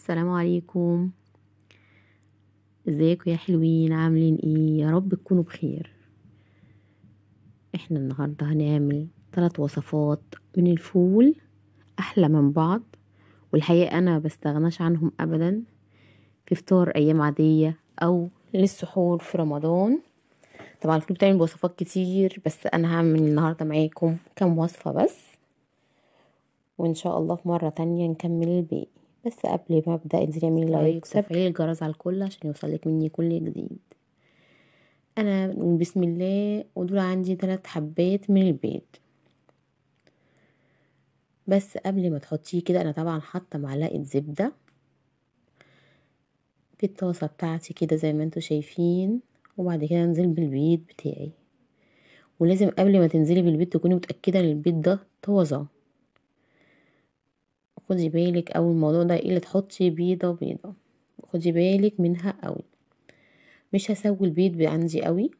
السلام عليكم. ازيكم يا حلوين؟ عاملين ايه؟ يا رب تكونوا بخير. احنا النهارده هنعمل 3 وصفات من الفول احلى من بعض، والحقيقة انا بستغناش عنهم ابدا في فطار ايام عادية او للسحور في رمضان. طبعا الفول بتعمل بوصفات كتير، بس انا هعمل النهارده معاكم كام وصفه بس، وان شاء الله في مرة تانية نكمل الباقي. بس قبل ما ابدا انزلي اعملي like وتفعيل الجرس على الكل عشان يوصلك مني كل جديد. انا بسم الله، ودول عندي 3 حبات من البيض. بس قبل ما تحطيه كده، انا طبعا حاطه معلقه زبدة في الطاسه بتاعتي كده زي ما انتوا شايفين، وبعد كده انزل بالبيض بتاعي. ولازم قبل ما تنزلي بالبيض تكوني متاكدة ان البيض ده طازة. خدي بالك اول الموضوع ده، ايه اللي تحطي بيضة بيضة، خدي بالك منها قوي. مش هسوي البيض عندي قوي،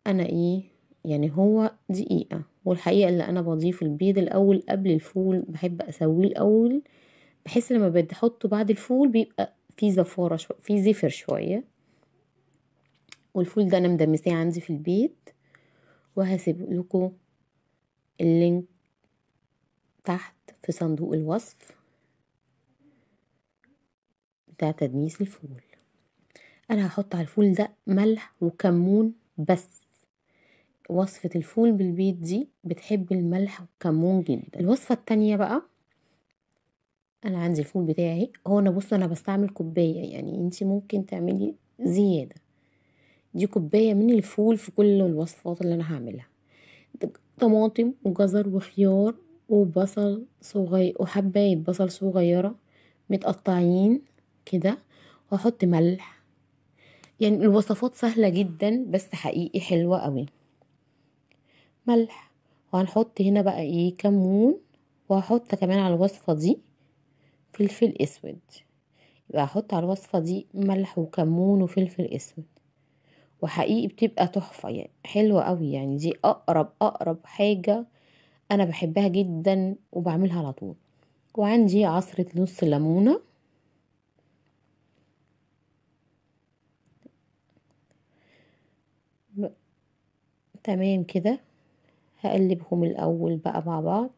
انا ايه يعني هو دقيقة. والحقيقة اللي انا بضيف البيض الاول قبل الفول، بحب اسويه الاول، بحس لما بحطه بعد الفول بيبقى فيه زفاره شوية، فيه زفر شوية. والفول ده انا مدمساه عندي في البيت، وهسيب لكم ال link تحت في صندوق الوصف بتاع تدميس الفول. انا هحط على الفول ده ملح وكمون بس. وصفة الفول بالبيض دي بتحب الملح والكمون جدا. الوصفة التانية بقى، انا عندي الفول بتاعي هو، انا بصوا انا بستعمل كوباية، يعني انتي ممكن تعملي زيادة. دي كوباية من الفول في كل الوصفات اللي انا هعملها. طماطم وجزر وخيار وبصل صغير وحباية بصل صغيرة متقطعين كده، وهحط ملح. يعني الوصفات سهلة جدا بس حقيقي حلوة قوي. ملح، وهنحط هنا بقى ايه كمون، وهحط كمان على الوصفة دي فلفل اسود. يبقى هحط على الوصفة دي ملح وكمون وفلفل اسود، وحقيقي بتبقى تحفة، يعني حلوة قوي. يعني دي اقرب حاجة انا بحبها جدا وبعملها على طول. وعندي عصرة نص ليمونة، تمام كده. هقلبهم الاول بقى مع بعض.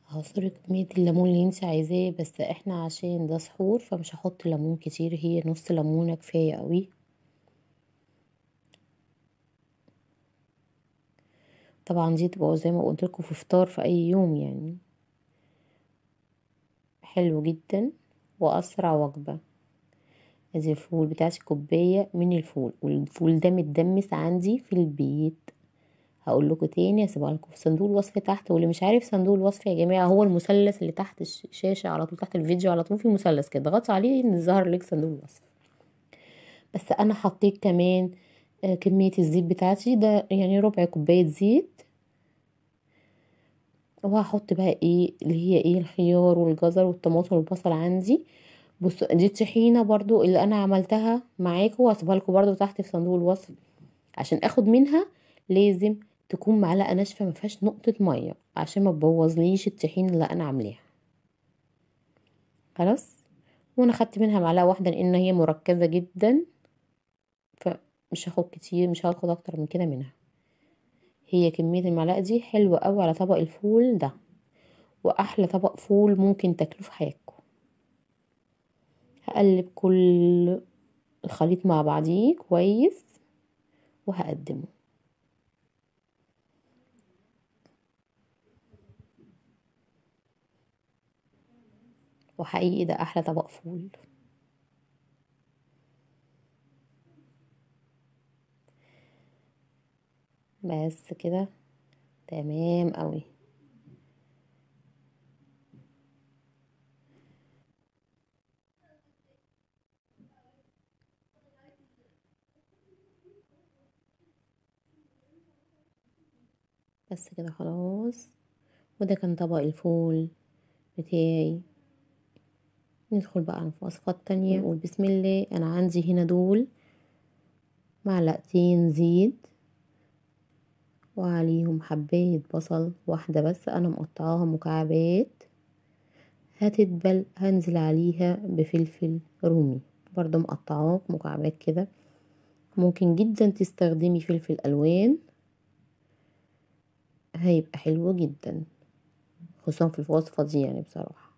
هعصري كمية الليمون اللي انت عايزاه، بس احنا عشان ده سحور فمش هحط ليمون كتير، هي نص ليمونة كفاية قوي. طبعا دي تبقى زي ما قلت لكم في فطار في اي يوم، يعني حلو جدا واسرع وجبة. ادي الفول بتاعتي، كوباية من الفول، والفول ده متدمس عندي في البيت. هقول لكم تاني، هسيبها لكم في صندوق الوصف تحت. واللي مش عارف صندوق الوصف يا جماعة، هو المثلث اللي تحت الشاشة على طول، تحت الفيديو على طول في مثلث كده، اضغطوا عليه ان ظهر لك صندوق الوصف. بس انا حطيت كمان كمية الزيت بتاعتي، ده يعني ربع كوباية زيت. وهحط بقى ايه اللي هي ايه الخيار والجزر والطماطم والبصل عندي. بصوا دي الطحينه برضو اللي انا عملتها معاكم، وهسيبها لكم برضو تحت في صندوق الوصف عشان اخد منها. لازم تكون معلقه ناشفة ما فيهاش نقطة مية عشان ما تبوظليش الطحين اللي انا عاملاها. خلاص، وانا خدت منها معلقه واحدة لان هي مركزه جدا، فمش هاخد كتير، مش هاخد اكتر من كده منها. هي كمية المعلقة دي حلوة قوي على طبق الفول ده، واحلى طبق فول ممكن تاكلوه في حياتكم. هقلب كل الخليط مع بعضيه كويس وهقدمه. وحقيقي ده احلى طبق فول. بس كده تمام قوي. بس كده خلاص. وده كان طبق الفول بتاعي. ندخل بقى على الوصفة التانية. نقول بسم الله. انا عندي هنا دول معلقتين زيت وعليهم حباية بصل واحدة بس، انا مقطعاها مكعبات. هتدبل، هنزل عليها بفلفل رومي برضو مقطعاه مكعبات كده. ممكن جدا تستخدمي فلفل الوان، هيبقى حلو جدا خصوصا في الوصفة دي يعني بصراحة.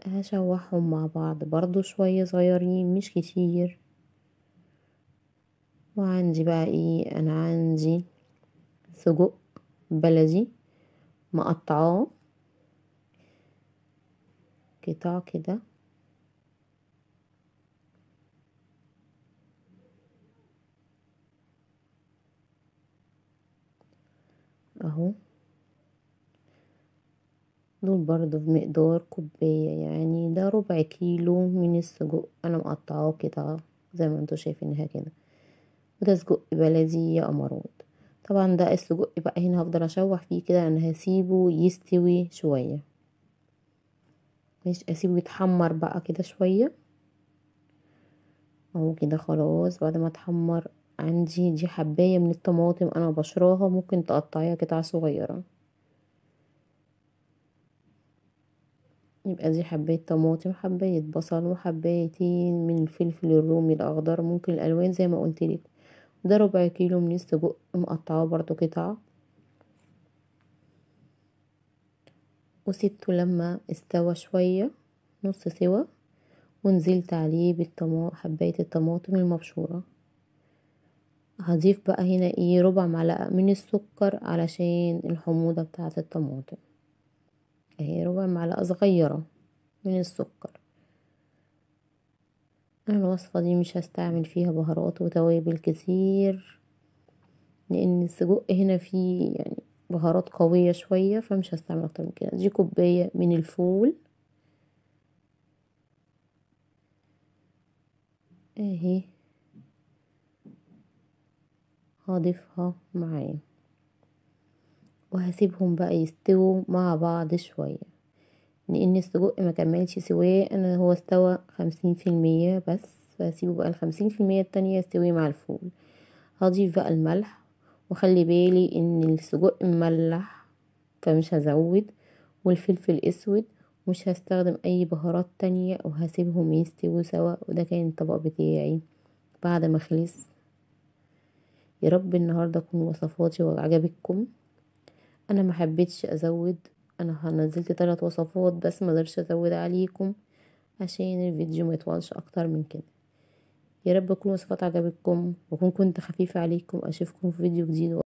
هشوحهم مع بعض برضو شوية صغيرين مش كتير. وعندي بقى ايه، انا عندي سجق بلدي مقطعاه قطع كده، اهو. دول برضو بمقدار كوباية، يعني ده ربع كيلو من السجق انا مقطعاه قطع زي ما انتوا شايفينها كده. وده سجق بلدي يا قمرات. طبعا ده السجق بقى هنا هفضل اشوح فيه كده، انا هسيبه يستوي شوية، مش اسيبه يتحمر بقى كده شوية اهو كده. خلاص بعد ما اتحمر عندي دي حباية من الطماطم انا بشراها، ممكن تقطعيها قطع صغيرة. يبقى دي حباية طماطم، حباية بصل، وحبايتين من الفلفل الرومي الاخضر، ممكن الالوان زي ما قلت لك. ده ربع كيلو من السجق مقطعاه برضو قطع. وسبته لما استوى شوية نص سوا، ونزلت عليه حباية الطماطم المبشورة. هضيف بقى هنا ايه، ربع معلقة من السكر علشان الحموضة بتاعة الطماطم، اهي ربع معلقة صغيرة من السكر. انا الوصفة دي مش هستعمل فيها بهارات وتوابل كتير، لان السجق هنا فيه يعني بهارات قوية شوية، فمش هستعمل اكتر من كده. دي كوباية من الفول اهي هضيفها معاه، وهسيبهم بقى يستووا مع بعض شوية، لان السجق ما كملش سواه، انا هو استوى 50% بس، فهسيبه بقى 50% التانية يستوي مع الفول. هضيف بقى الملح، وخلي بالي ان السجق مملح فمش هزود، والفلفل الاسود، مش هستخدم اي بهارات تانية، وهسيبهم يستووا سوا. وده كان الطبق بتاعي بعد ما خلص. يا رب النهارده تكون وصفاتي وعجبتكم. انا ما حبيتش ازود، انا نزلت 3 وصفات بس، ما قدرتش ازود عليكم عشان الفيديو ما يطولش اكتر من كده. يا رب تكون وصفات عجبتكم واكون كنت خفيفة عليكم. اشوفكم في فيديو جديد.